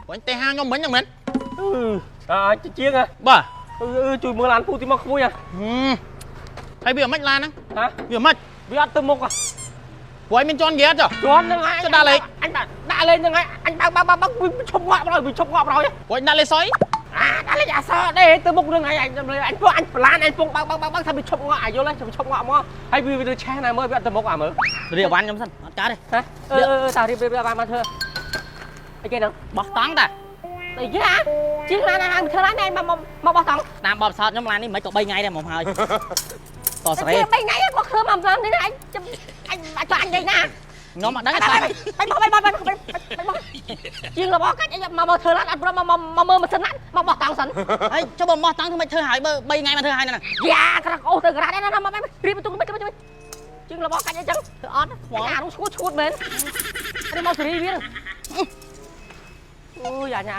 ព្រោះអញទេហាខ្ញុំមិញហ្នឹងមែន? អឺអាជាងហ៎? បាទ។ អឺជួយមើលឡានពូទីមកក្មួយហ៎។ ហឹមហើយវាមិនឡានហ្នឹង? ហ៎? វាមិន វាអត់ទៅមុខហ៎។ ព្រោះឯងមានជន់ហ្គាចុះ? ជន់ហ្នឹងហើយ។ ចុះដាក់លេខ? អញដាក់លេខហ្នឹងហើយអញបើកបើកបើកវាឈប់ងាក់បណ្ដោយវាឈប់ងាក់បណ្ដោយ។ ព្រោះឯងដាក់លេខសុយ។ អាដាក់លេខអសទេទៅមុខហ្នឹងហើយអញអញពួកអញប្លានអញពងបើកបើកបើកថាវាឈប់ងាក់អាយល់ហើយឈប់ងាក់មកហើយវាទៅឆេះណាមើលវាអត់ទៅមុខអាមើល។ រៀបអវ៉ាន់ខ្ញុំសិនអត់កើតទេ។ ហ៎អឺអឺតារៀបរៀបបានមកធ្វើអីគេហ្នឹង? បោះតង់តា។ អីគេអាជាងឡានអាធ្វើឡានឯងមកមកបោះតង់? តាមបបសោតខ្ញុំឡាននេះមិនក៏3ថ្ងៃដែរមកហើយតសេរី 3ថ្ងៃគាត់ធ្វើមកឡាននេះអញអញអញអញនិយាយណា ខ្ញុំអត់ដឹងទេ។ បាញ់បោះបាញ់បោះបាញ់បាញ់បោះជាងរបស់កាច់អីមកមកធ្វើឡានអត់ព្រមមកមកមើលម៉ាស៊ីនឡានមកបោះតង់សិន។ ហើយចុះបើបោះតង់ធ្វើមិនធ្វើហើយបើ3ថ្ងៃមកធ្វើហើយហ្នឹង? យ៉ាក្រកអូសទៅក្រាស់ណាមករៀបបន្ទុកមិនមិនជាងរបស់កាច់អីចឹងធ្វើអត់អានោះឈួតឈួតមែននេះមកសេរីវាអូយអាញ៉ា